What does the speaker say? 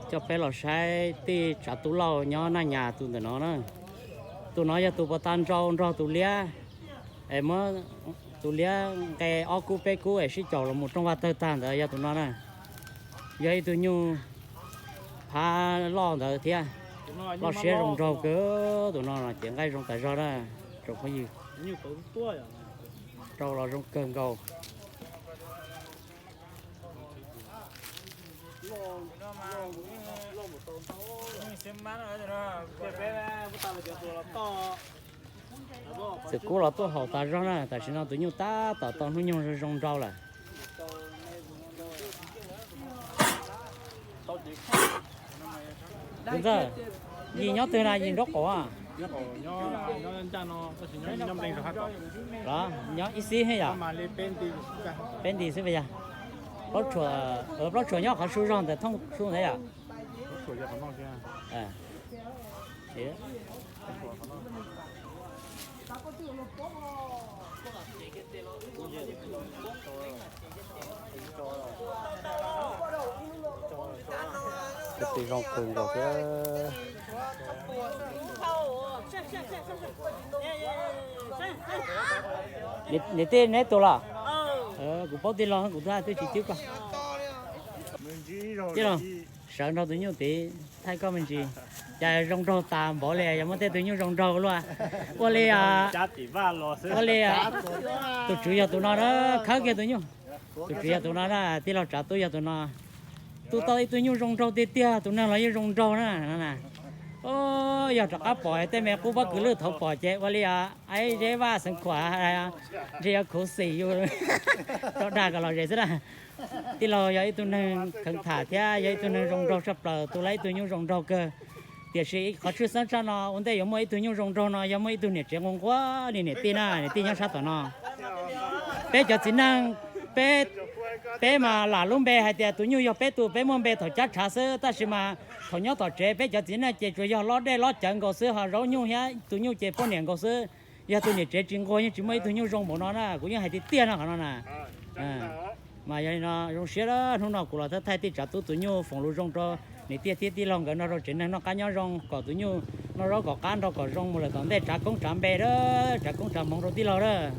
Coj peb los saib tij tsav tub lauj nyob Naj Nyas tus ntawm no na. Tus no yog tus puas tag nrau nrog tus liab, es muab tus liab nqe ob kub peb kub es sib caum los mus rooj vaj tawg tag ntawd yog tus no na. Yog ib tug nyuj phav loj ntawd thiab. Loj siab zoo nraug kawg, tus no ces nqaij zoo tas zog na. Tsoom phooj ywg, rau los zoo kawg nkaus. Txiv kub los tuaj haus tas zog na, tam sim no tus nyuj tab tom tau hnub nyoog zoo zoo nraug lawm. Tus ntxawg, yim nyob twg na, yim nraub qaum? Los nyob ib xib thiab yom? Peb nti xwb puas yog? Plaub tshua nyob qhov su zog ntawm thooj su ntawd yom? Tus zoo kawg nkaus thiab. Niam tij neb tus los? Kuv paub tij laug, kuv twb tsis twb koj. Tij laug, sawv nrog tus nyuj tid thaij koj me ntsis. Cas zoo nraug tas npaum li, yog muaj tej tus nyuj zoo nraug luaj. Ua li, ua li, tus tswv yog tus no na, khawb kiag tus nyuj. Tus tswv yog tus no na, tij laug tsav tub yog tus no. Tub tau ib tug nyuj zoo nraug tiag tiag, tus neeg los yeej zoo nraug na. Yog rov qab pom tej me qub pob kws lwj thaud pom ces ua li, aib zeb vaj xeev khuam, ntshe yuav khuv xim yus rau dag kom los zes xwb na. Tij laug yog ib tug neeg kheev tham thiab yog ib tug neeg zoo nraug tshaj plaws, tu tau ib tug nyuj zoo nraug kawg. Tiam sis qhov tshwj xeeb tshaj no ua ntej yuav muaj ib tug nyuj zoo nraug no yog muaj ib tug niam tsev nquag nquag li niam tij na, niam tij nyob sab tom no. Peb cov txiv neej, peb, peb mas lam lub npe hais tias tus nyuj yog peb tus, peb muaj npe thaum cab tshav xwb, tab sis mas thaum nyob tom tsev peb cov txiv neej ces tsuas yog lob dej lob cawv nkaus xwb, ho zaub nyuj thiab tus nyuj ces poj niam nkaus xwb. Yog tus niam tsev tsis nquag yeej tsis muaj ib tug nyuj zoo npaum no na, kuv yeej hais tiag tiag no qhov no na. Mas yog li no zoo siab, hnub no kuv los thaij tij tsav tub tus nyuj foom lus zoo rau niam tij thiab tij laug nkawd nrog rau tsev neeg noj qab nyob zoo, kom tus nyuj noj zaub kom qab nrog kom zoo mus lawm tom ntej, tsav koob tsav npe, tsav koob tsav hmoov rau tij laug lawm.